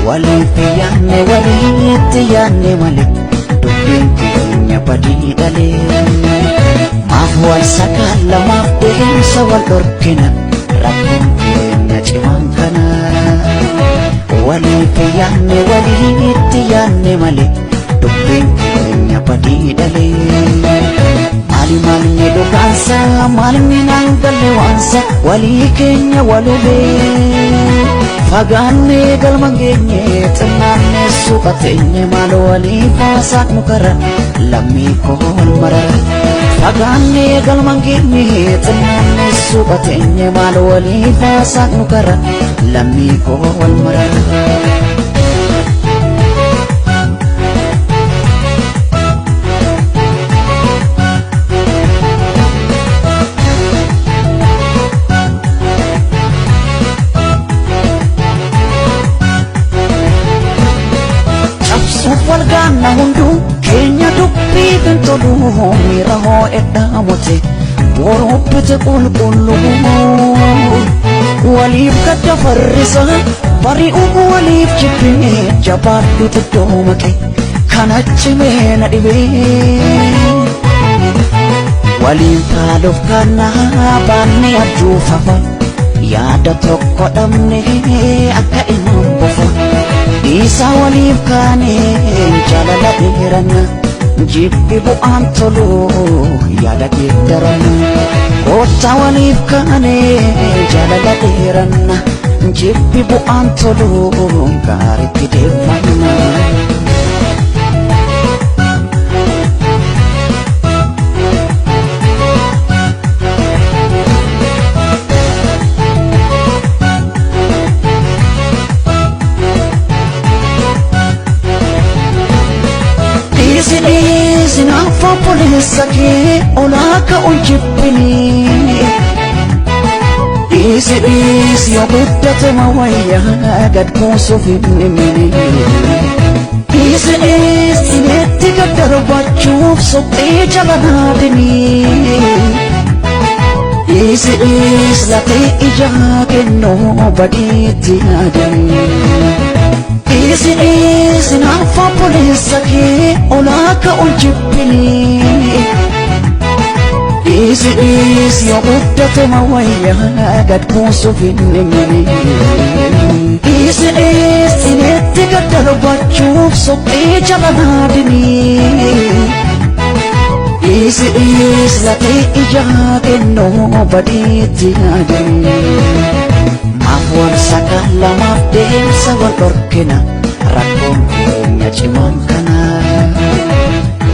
Waliif yaanne walitti yaanne malee dubbiin keenya badii dhalee. Maaf wal sakaalla maaf deemsa wal dhorkina rakkoon keenya cimaan kana. Waliif yaanne walitti yaanne malee dubbiin keenya badii dhalee. Maali maalni dhugaansa maalni naan galle waansa walii keenya walubee. Fagaannee galma geenye xinnaannee suuqa teenye maal waliif haasaan nu kara lammii koo wal marara. Fagaannee galma geenye xinnaannee suuqa teenye maal waliif haasaan nu kara lammii koo wal marara. Cabsuuf wal gaanna hunduu keenya dubbiif hin tolu miira hoo'edhaa mute borobbite qulqulluu waliif gadda farrisa bari'uu waliif jibbee jabaadhu xiddoo maqe kana cimee na dhibee. Waliin faaluuf kana baanne abjuu fafa yaada tokko dhabne akka ilmaan bofa. Dhiisaa waliif kaane jaalala dheeranna jibbi bu'aan tolu yaada geeddaranna. Koottaa waliif kaane jaalala dheeranna jibbi bu'aan tolu gaariitti deeffanna. Dhiisi dhiisi naaf obboleessa kee olaa ka'uun jibbinii. Dhiisi dhiisi yoo guddate ma wayyaa gad kuusuuf hin dhimminii. Dhiisi dhiisi itti gad darbachuuf suphee jala naadinii. Dhiisi dhiisi lafee ijaa kennuu badiitti yaadanii. Dhiisi dhiisi naaf obboleessa kee olaa ka'uun jibbinii. Dhiisi dhiisi yoo guddate ma wayyaa gad kuusuuf hin dhimminii. Dhiisi dhiisi itti gad darbachuuf suphee jala naadinii. Dhiisi dhiisi lafee ijaa kennuu badiitti yaadanii. Maaf wal sakaalla maaf deemsa wal dhorkina rakkoon keenya cimaan kana.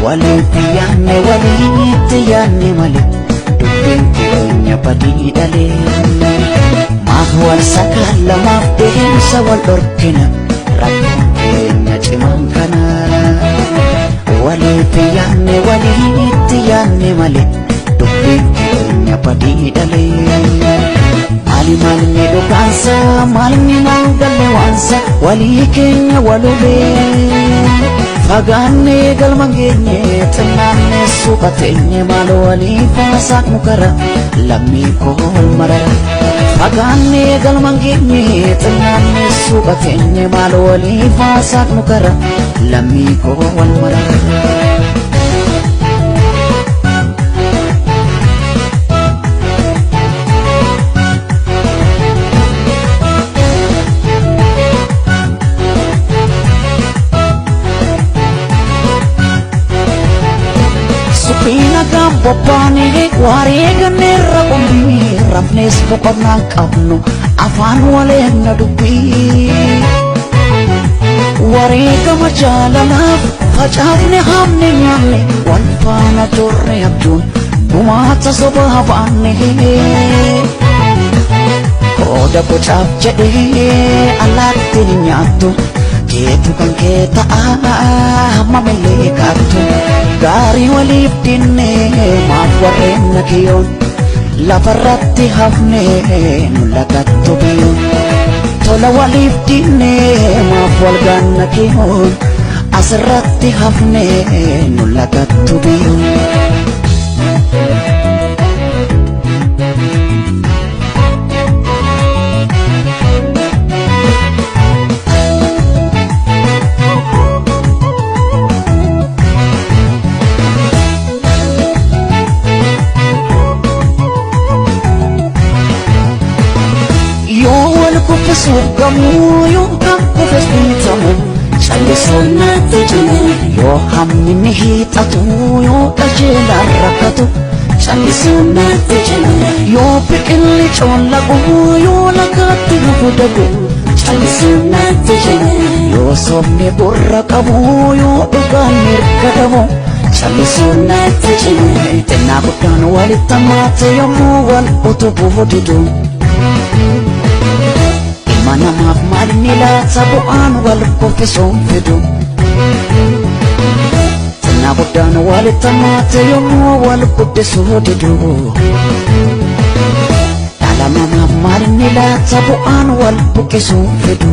Walitti yaanne walitti yaanne malee dubbiin keenya badii dhalee. Maaf wal sakaalla maaf deemsa wal dhorkina rakkoon keenya cimaan kana. Walitti yaanne walitti yaanne malee dubbiin keenya badii dhalee. Maali maalni dhugaansa maalni naan galle waansa walii keenya walubee. Fagaannee galma geenye xinnaannee suuqa teenye maal waliif haasaan nu kara lammii koo wal marara. Fagaannee galma geenye xinnaannee suuqa teenye maal waliif haasaan nu kara lammii koo wal marara. Suphiina gambobbaane wareeganneerra qombii rafnees boqonnaan qabnu afaan waleenna dubbii. Wareegama jaalalaaf facaafne hamne nyaanne wal faana turre abjuun gumaata sobaa baanne. Qooda bocaaf jedhee allaattiin hin nyaattu jeetu kan kee ta'a hamma millee kaattu. Gaarii waliif dinne maaf warreen na kiyyoon lafarratti hafne nu lagattu biyyoon. Tola waliif dinne maaf wal gaanna kiyyoon asirratti hafne nu lagattu biyyoon. ka'amu yoo kan kufes biitamu callisuun natti cime. Yoo hamni ni hiixatu yoo qajeelaan rakkatu callisuun natti cime. Yoo biqilli coollaqu yoo lagaatti hafu dagu callisuun natti cime. Yoo sobni gurra qabu yoo dhugaan mirga dhabu callisuun natti cime. Xinnaa guddaan walitti hammaate yommuu wal utubuu didu. Ilma namaaf maalni laata bu'aan wal kuffisuun fidu. Xinnaa guddaan walitti hammaate yommuu wal guddisuu didu. Dhala namaaf maalni laata bu'aan wal buqqisuun fidu.